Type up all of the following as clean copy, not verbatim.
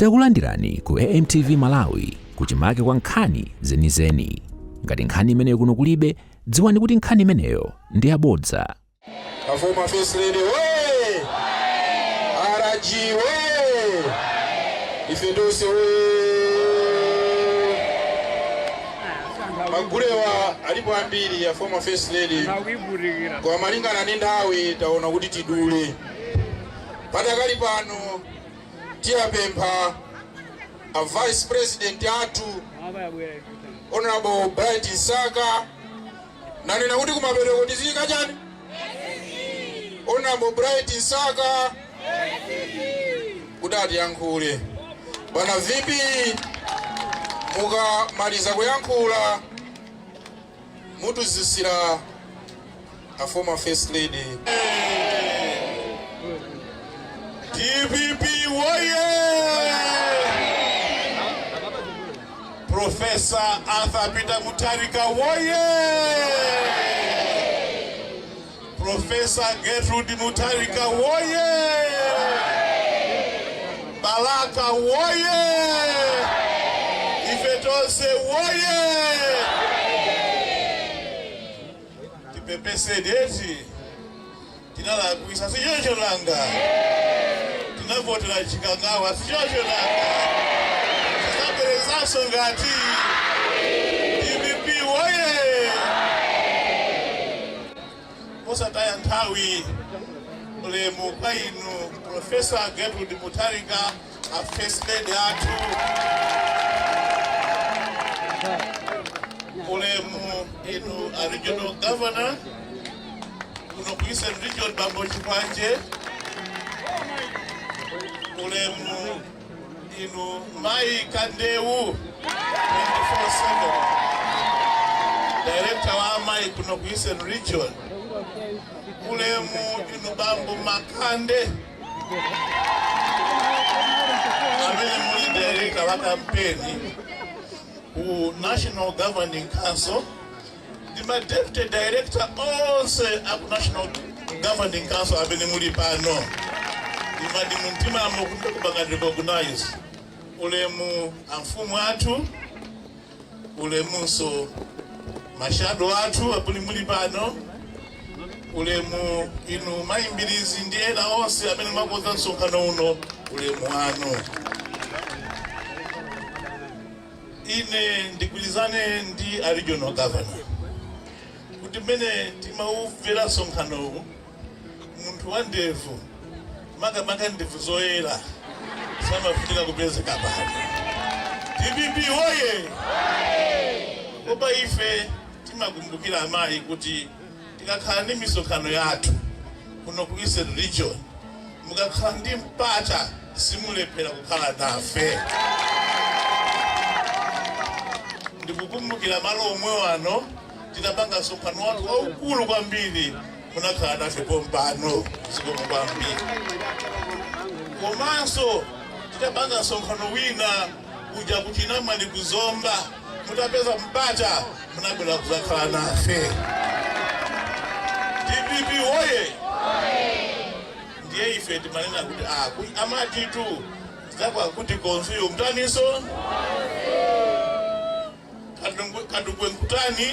Takulandirani ku AMTV Malawi kuchimake kwa nkhani zenizeni. Ngati nkhani imeneyo kuno kulibe, dziwani kuti nkhani imeneyo ndi yabodza. A former First Lady we RG we ife tonse we magulewa alipo ambiri. A former First Lady, koma malingana ndi nthawi taona kuti tidule. Patakali pano tiyapempha a Vice President athu, Honorable Bright Msaka. Nanena kuti kumapeto tiziyika chani? Honorable Bright Msaka kuti atiyankhule. Bwana VP, mukamaliza kuyankhula mutuzisira a former First Lady. DPP woye! Professor Arthur Peter Mutharika woye! Professor Gertrude Mutharika woye! Balaka woye! Ife tonse woye! Tipepese eti tinalakwisa, sichoncho nanga? Tinavotera Chikangawa, sichoncho nanga? Tizabwerezanso ngati DPP woye! Posataya nthawi, ulemu kwa inu Professor Gertrude Mutharika, a First Lady athu, ulemu inu a Regional Governor kuno ku Eastern Region, Bambo Chikwanje, ulemu inu Mai Kandewu 24/7, director wa amayi kuno ku Eastern Region, ulemu inu Bambo Makande amene muli director wa kampeni ku National Governing Council ndi ma deputy director onse aku National Governing Council amene muli pano, ndimati mumtimamo kundikupangani recognize. Ulemu amfumu athu, ulemunso ma shadow athu amene muli pano, ulemu inu mayimbirizi ndi ena onse amene mwakonza msonkhano uno, ulemu wanu. Ine ndigwirizane ndi a Regional Governor kuti mmene timaumvera msonkhanowu, munthu wa ndevu, makamaka ndevu zoyera, samafunika kupezeka pano. DPP woye! Koma ife timakumbukira amayi kuti tikakhala ndi misonkhano yathu kuno ku Eastern Region, mukakhala ndi mpata simulephera kukhala nafe. Ndikukumbukira malo omwe ano titapanga msonkhano wathu waukulu kwambiri, munakhala nafe pompano, zikomo kwambiri. Komanso titapanga msonkhano wina kuja kuchinamwali kuzomba, mutapeza mpata munabwera kuzakhala nafe. DPP woye! Ndiye ife timanena kuti amatitu zakwakuti konziyo mtaniso kadungwe nkutani,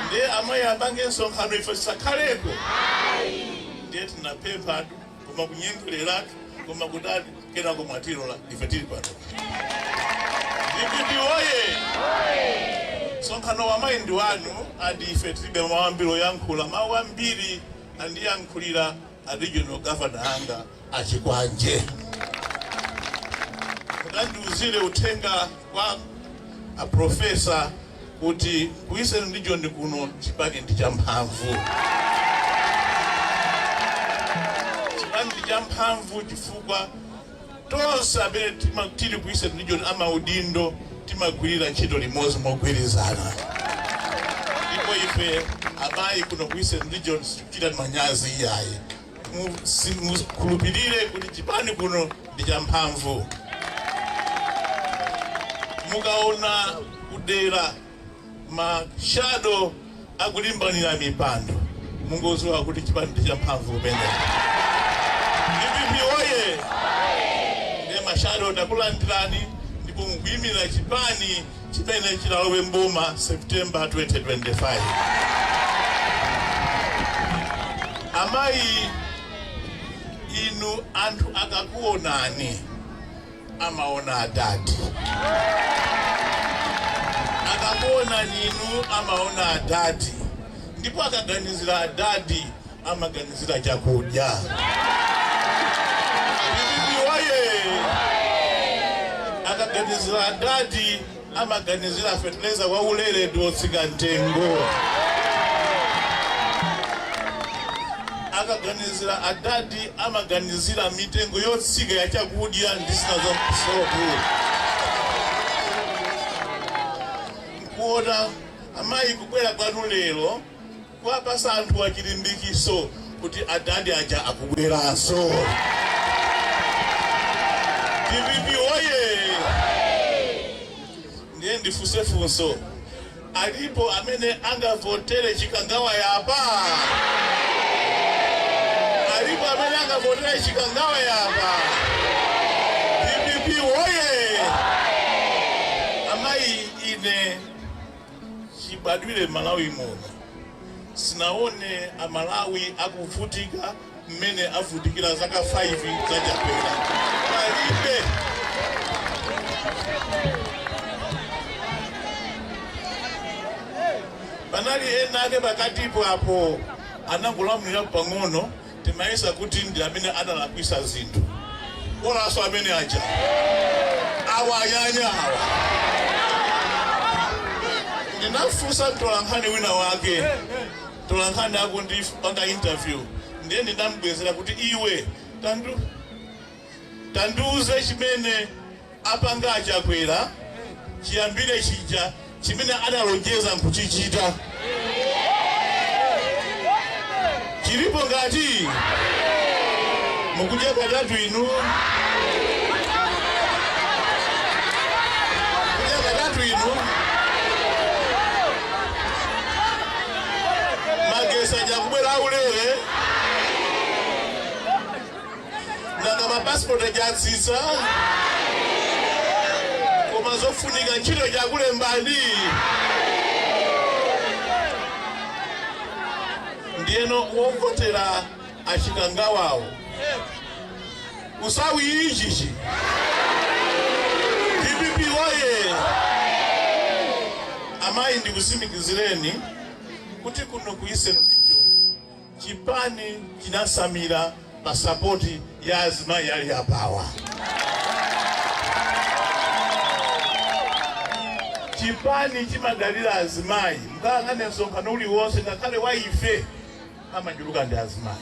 ndiye amayi apange msonkhano ife tisakhaleko? Ndiye tinapemphatu, koma kunyengereratu, koma kutani, kenako mwatilola, ife tili pano. DPP woye! Msonkhano wa mayi ndi wanu, andi ife tilibe mawu ambiri oyankhula. Mawu ambiri andiyankhulira a Regional Governor anga achikwanje. Mukandiuzire uthenga kwa a Professor kuti ku Eastern Region kuno chipani ndi champhamvu, chipani ndi champhamvu chifukwa tonse amene tili ku Eastern Region amaudindo timagwirira ntchito limodzi mogwirizana. Ndipo ife amayi kuno ku Eastern Region sitikuchita manyazi iyayi. Mukhulupirire kuti chipani kuno ndi champhamvu. Mukaona kudera ma shadow akulimbanira mipando, mungoziwa kuti chipani ndi champhamvu kumene. DPP woye! Ndiye ma shadow Chado takulandirani ndipo mukuyimira chipani chimene chilalowe mboma September 2025. Amayi, inu anthu akakuonani amaona adadi, akakuonani inu amaona adadi, ndipo akaganizira adadi amaganizira chakudya. DPP woye! Akaganizira adadi amaganizira feteleza wa ulere ndi wotsika mtengo. Akaganizira adadi amaganizira mitengo yotsika ya chakudya ndi zina za msopo. Nkuona amayi, kubwera kwanu lero kuwapasa anthu achilimbikiso kuti adadi aja akubweranso. DPP woye! Ndiye ndifunse funso, alipo amene angavotere Chikangawa yapa? Alipo amene angavotere Chikangawa yapa? DPP woye! Amayi, ine chibadwire Malawi muno sinaone Amalawi akuvutika mmene avutikira zaka 5 zaChakwera, palibe. Panali ena ake pakatipo apo anangolamulira pang'ono, timayesa kuti ndi amene adalakwisa zinthu, kolanso amene aja awa anyanya awa. Ndinafunsa mtolankhani wina wake, mtolankhani akundipanga interview, ndiye ndinamubwezera kuti, "Iwe, tandiuze chimene apanga aChakwera chiyambire chija chimene adalonjeza nkuchichita, chilipo ngati mukudya katatu inu, kudya katatu inu, magesi aja kubwera aulere, nanga mapasipoti ajatsitsa, koma zofunika ntchito chakulembani." Ndiyeno wovotera aChikangawawo usawi ichichi. DPP woye! Amayi, ndikusimikizireni kuti kuno ku Eastern Region chipani chinasamira pa support ya azimayi ali apawa. Chipani chimadalira azimayi. Mukayang'ane msonkhano uliwonse, ngakhale wa ife, amachuluka ndi azimayi.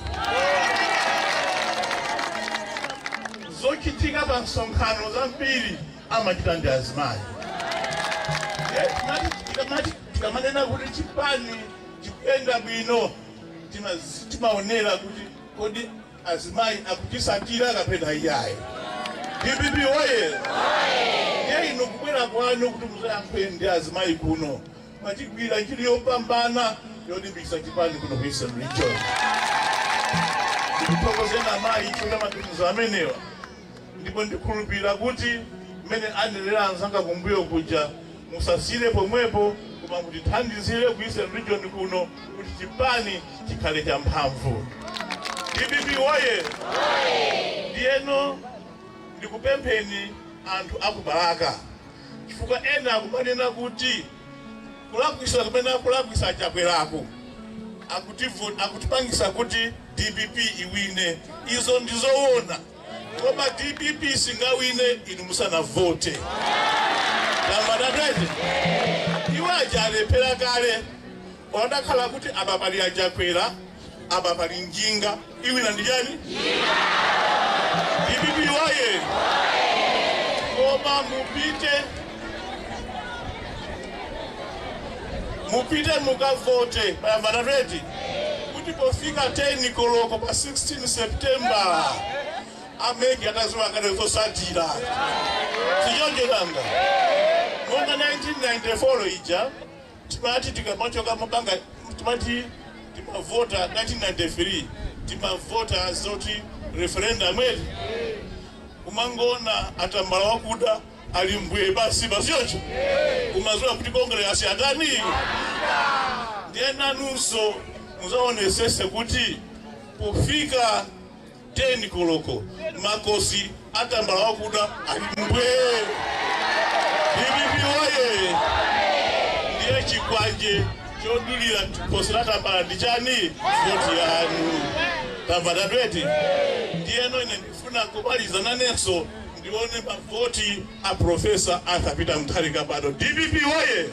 Zochitika pa msonkhano zambiri amachita ndi azimayi. Tikamanena kuti chipani chikuyenda bwino, timaonera kuti kodi azimayi akuchisatira kapena iyayi. DPP woye! Ndiye inu kubwera kwanu kuti muzayankhule ndi azimayi kuno, mwachigwira ntchito yopambana yolimbikitsa chipani kuno ku Eastern Region. Ndikuthokozeni amayi chifukwa cha maganizo amenewa, ndipo ndikhulupirira kuti mmene anenera anzanga kumbuyo kuja, musasire pomwepo, koma mutithandizire ku Eastern Region kuno kuti chipani chikhale cha mphamvu. DPP woye! Ndiyeno ndikupempheni anthu akuBalaka, chifukwa ena akumanena kuti kulakwisa kumene akulakwisa Chakweraku akutipangisa kuti DPP iwine. Izo ndizoona, koma DPP singawine inu musanavote. Tamva tatete iwo aja alephera kale. Wanakhala kuti apa pali aChakwera, apa pali njinga, iwina ndi chani? DPP woye! Koma mupite mukavote payamva tatete kuti pofika 10 koloko pa 16 September a MEC ataziwa ngati zosatira sichoncho. Nanga monga 1994 ija, timati tikamachoka mabanga timati timavota, 1993 timavota zoti referendum eti. Kumangona atambala wakuda ali mbwe basi basiyocho kumazuwa kuti kongresi atani. Ndiye nanunso muzaonesese kuti pofika 10 koloko makosi atambala wakuda ali mbwe. DPP woye! Ndiye chikwanje chodulira khosi latambala ndi chani? Voti yanu. Tamva tatweti. Ndiyeno ine ndifuna kumaliza nanenso ndione mavoti a Professor Arthur Peter Mutharika pano. DPP woye!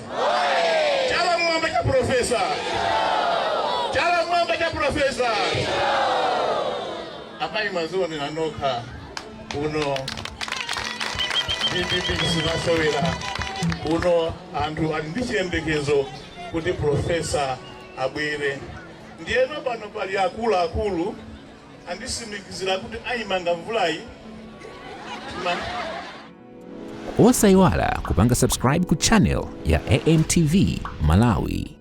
Chala mwamba cha Professor, chala mwamba cha Professor. Amayi, mwazionera nokha uno DPP simasewera uno. Anthu ali ndi chiyembekezo kuti Professor abwere. Ndiyeno pano pali akuluakulu andisimikizira kuti ayimanga mvulayi. Osayiwala kupanga subscribe ku channel ya AMTV Malawi.